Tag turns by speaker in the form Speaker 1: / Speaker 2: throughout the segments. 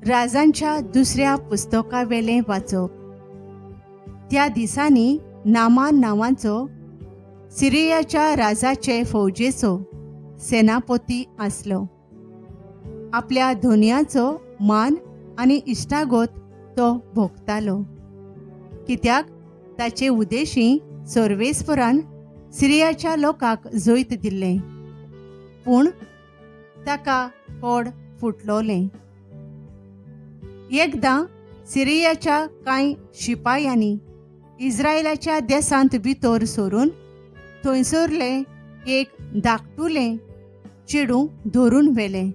Speaker 1: राजांच्या दुसऱ्या पुस्तकावेलें वाचप. त्या दिसांनी नामान नांवाचो सिरियाच्या राजाचे फौजेचो सेनापती आसलो. आपल्या धोनयाचो मान आनी इश्टागत तो भोगतालो, कित्याक ताचे उदेशी सर्वेस्परान सिरियाच्या लोकांक जैत दिल्लें, पूण ताका कोड फुटलोलें. एकदां सिरियाच्या कांय शिपायांनी इस्रायलाच्या देशांत भितर सरून थंयसरलें एक धाकटुलें चेडूं धरून व्हेलें.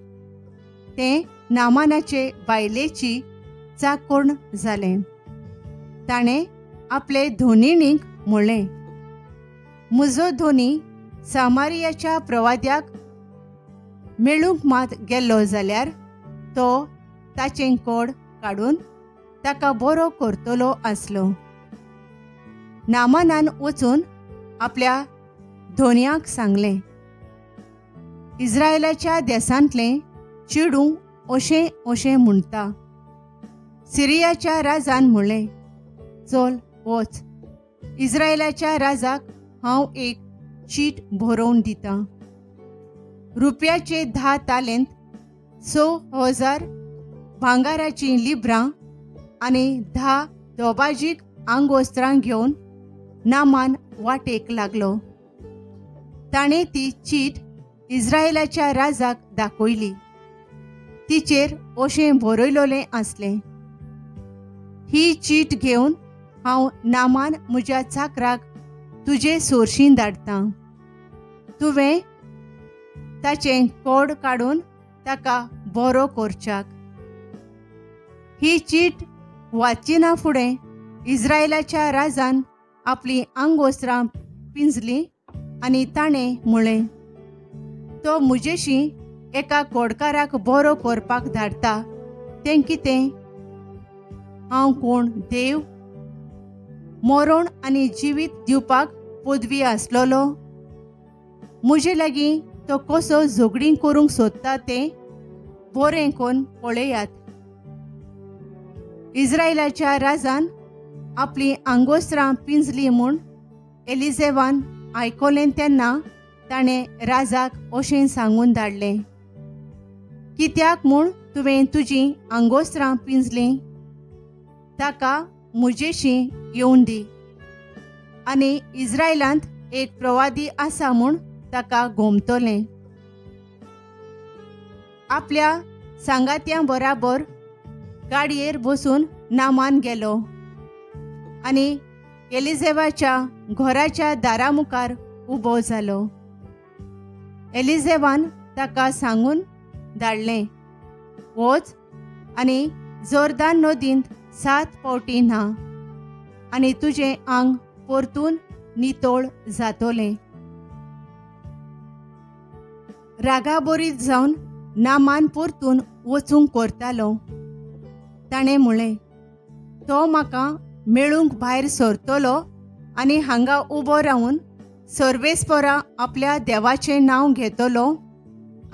Speaker 1: तें नामानाचे बायलेची चाकोर्ण जालें. ताणें आपले धोनिणीक म्हणलें, म्हजो धोनी सामारियाच्या प्रवाद्याक मेळूंक मात गेल्लो जाल्यार तो ताचें कोड काडून ताका बरो करतलो आसलो. नामानान वचून आपल्या धोनयाक सांगलें, इस्रायलाच्या देशांतलें चेडूं अशें अशें म्हणटा. सिरियाच्या राजान म्हणलें, चल वच, इस्रायलाच्या राजाक हांव एक चीट बरोवन दितां. रुपयाचे 10 तालेंत 6,000 भांगाराचीं लिब्रां आनी 10 दोबाजीक आंगवस्त्रां घेवन नामान वाटेक लागलो. ताणें ती चीट इस्रायलाच्या राजाक दाखयली. तिचेर अशें बरयलोलें आसलें, ही चीट घेवन हांव नामान म्हज्या चाकराक तुजे सोरशीं धाडटां. तुवें ताचें कोड काडून ताका बरो करच्याक. ही चीट वाचिना फुडें इस्रायलाच्या राजान आपलीं आंगवस्त्रां पिंजलीं आनी ताणें म्हणलें, तो म्हजेशी एका कोडकाराक बरो करपाक धाडटा तें कितें? हांव कोण देव? मरण आनी जिवीत दिवपाक पदवी आसलोलो? म्हजे लागीं तो कसो झगडीं करूंक सोदता तें बरें कोन्न पळयात. इस्रायलाच्या राजान आपलीं आंगवस्त्रां पिंजलीं म्हूण एलिजेवान आयकलें तेन्ना ताणें राजाक अशें सांगून धाडलें, कित्याक म्हूण तुवें तुजीं आंगवस्त्रां पिंजलीं? ताका म्हजेशी येवन दी आनी इस्रायलांत एक प्रवादी आसा म्हूण ताका गोमतलें. आपल्या सांगात्यां बराबर गाडयेर बसून नामान गेलो आनी एलिजेवाच्या घराच्या दारा मुखार उबो जालो. एलिजेवान ताका सांगून धाडलें, वच आनी जोर्दान नदींत 7 फावटी न्हा आनी तुजें आंग परतून नितळ जातलें. रागाबरीत जावन नामान परतून वचूंक करतालो. ताणें म्हणलें, तो म्हाका मेळूंक भायर सरतलो आनी हांगा उबो रावन सर्वेस्परा आपल्या देवाचें नांव घेतलो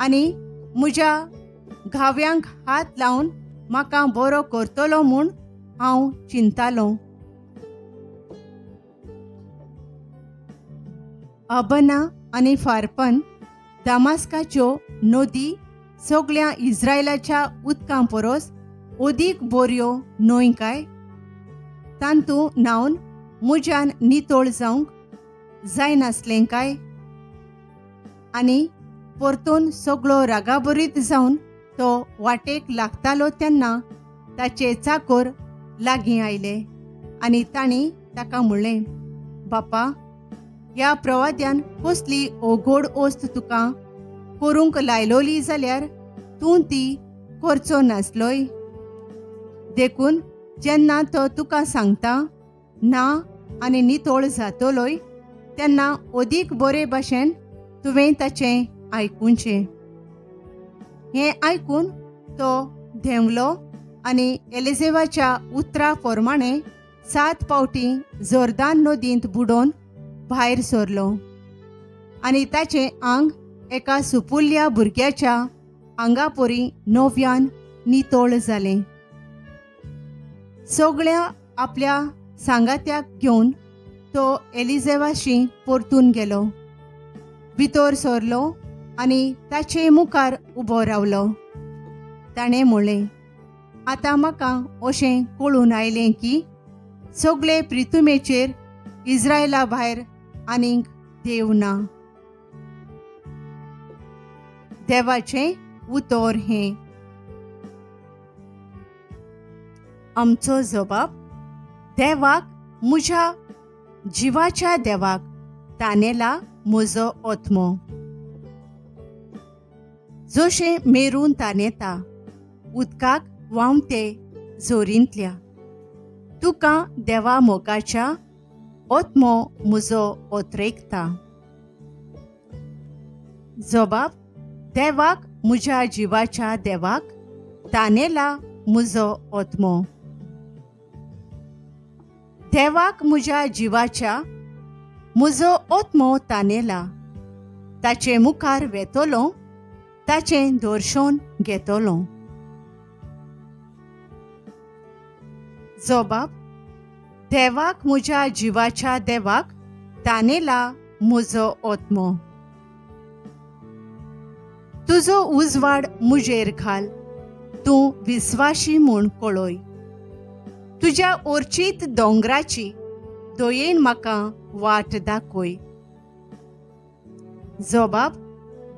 Speaker 1: आनी म्हज्या घाव्यांक हात लावन म्हाका बरो करतलो म्हूण हांव चिंतालो. अबना आनी फारपन दामास्काच्यो नदी सगळ्या इस्रायलाच्या उदकां परस अदीक बऱ्यो न्हय काय? तांतू न्हावन म्हज्यान नितळ जावंक जायनासलें काय? आनी परतून सगळो रागाबरीत जावन तो वाटेक लागतालो तेन्ना ताचे चाकोर लागीं आयले आनी तांणी ताका म्हणलें, बापा, ह्या प्रवाद्यान कसली अवघड वस्त तुका करूंक लायलोली जाल्यार तूं ती करचो नासलोय. देखून जेन्ना तो तुका सांगता ना आनी नितळ जातलोय तेन्ना अदीक बरे भाशेन तुवें ताचें आयकुचें. हें आयकून तो धेंवलो आनी एलिजेवाच्या उतरा प्रमाणें 7 फावटी जोर्दान नदींत बुडोवन भायर सरलो आनी ताचें आंग एका सुपुल्ल्या भुरग्याच्या आंगापरी नव्यान नितळ जालें. सगळ्या आपल्या सांगात्याक घेवन तो एलिजेवाशी परतून गेलो. भितर सरलो आनी ताचे मुखार उबो रावलो. ताणें म्हणलें, आतां म्हाका अशें कळून आयलें की सगळे प्रितुमेचेर इस्रायला भायर आनीक देव ना. देवाचें उतर हें. आमचो जबाब देवाक, म्हज्या जिवाच्या देवाक तानेला म्हजो आत्मो. जशें मेरून तानेता उदकाक व्हांवते जोरींतल्या, तुका देवा मोगाच्या आत्मो म्हजो ओतरेकता. जबाब देवाक, म्हज्या जिवाच्या देवाक तानेला म्हजो आत्मो. देवाक म्हज्या जिवाच्या म्हजो आत्मो तानेला. ताचे मुखार वेतलो, ताचें दर्शन घेतलो. जबाब देवाक, म्हज्या जिवाच्या देवाक तानेला म्हजो आत्मो. तुजो उजवाड म्हजेर घाल, तूं विस्वाशी म्हूण कळय. तुज्या ओर्चीत दोंगराची दयेन म्हाका वाट दाखय. जबाब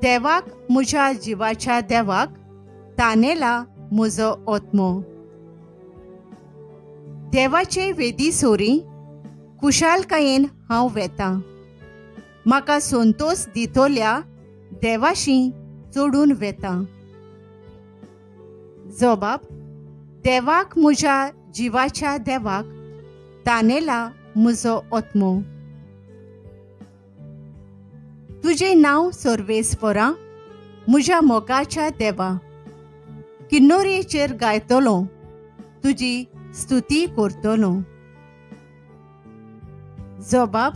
Speaker 1: देवाक, म्हज्या जिवाच्या देवाक तानेला म्हजो आत्मो. देवाचे वेदी सोरी कुशालकायेन हांव वेतां. म्हाका संतोष दितोल्या देवाशी चडून वेतां. जबाब देवाक, म्हज्या जिवाच्या देवाक तानेला म्हजो आत्मो. तुजें नांव सर्वेस्परा, म्हज्या मोगाच्या देवा. किन्नोरेचेर गायतलो, तुजी स्तुती करतलो. जबाब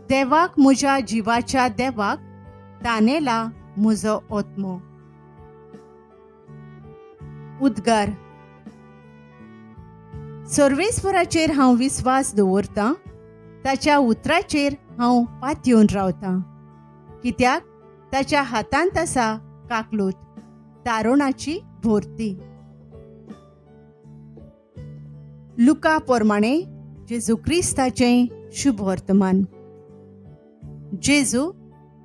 Speaker 1: देवाक, म्हज्या जिवाच्या देवाक तानेला म्हजो आत्मो. उद्गार. सर्वेस्पराचेर हांव विस्वास दवरतां, ताच्या उतराचेर हांव पातयेवन रावतां. कित्याक ताच्या हातांत आसा काकलूत, तारुणाची भोरती. लुका प्रमाणे जेजू क्रिस्ताचें शुभवर्तमान. जेजू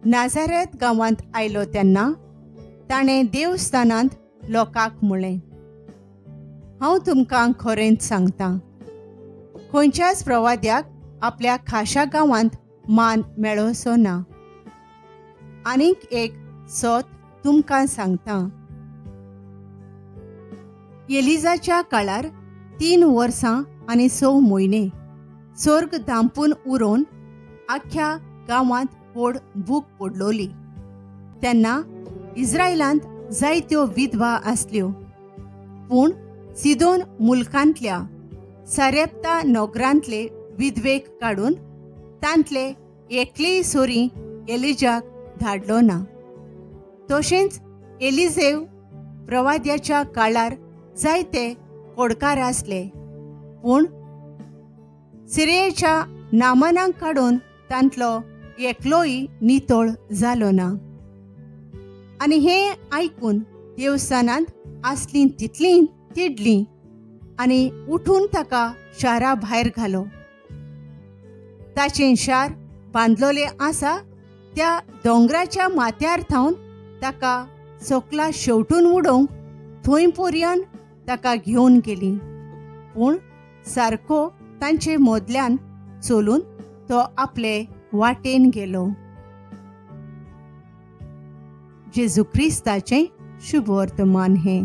Speaker 1: नाझारेत गांवांत आयलो तेन्ना ताणें देवस्थानांत लोकांक म्हणलें, हांव तुमकां खरेंच सांगतां, खंयच्याच प्रवाद्याक आपल्या खाशा गांवांत मान मेळोसो ना. आनीक एक सत तुमकां सांगतां, एलिजाच्या काळार 3 वर्सां आनी 6 म्हयने स्वर्ग धांपून उरोवन आख्ख्या गांवांत व्हड भूक पडलोली. तेन्ना इस्रायलांत जायत्यो विधवा आसल्यो, पूण सिदोन मुलकांतल्या सारेप्ता नगरांतले विधवेक काडून तांतले एकलीय सोरी एलिजाक धाडलो ना. तशेंच एलिजेव प्रवाद्याच्या काळार जायते कोडकार आसले, पूण सिरियेच्या नामनाक काडून तांतलो एकलोय नितळ जालो ना. आनी हें आयकून देवस्थानांत आसलीं तितलीं तिडलीं आनी उठून ताका शारा भायर घालो. ताचें शार बांदलोलें आसा त्या दोंगराच्या माथ्यार थावन ताका सकला शेवटून उडोवंक थंय पर्यंत ताका घेवन गेली, पूण सारको तांचे मदल्यान चलून तो आपले वाटेन गेलो. जेजू क्रिस्ताचें शुभवर्तमान हें.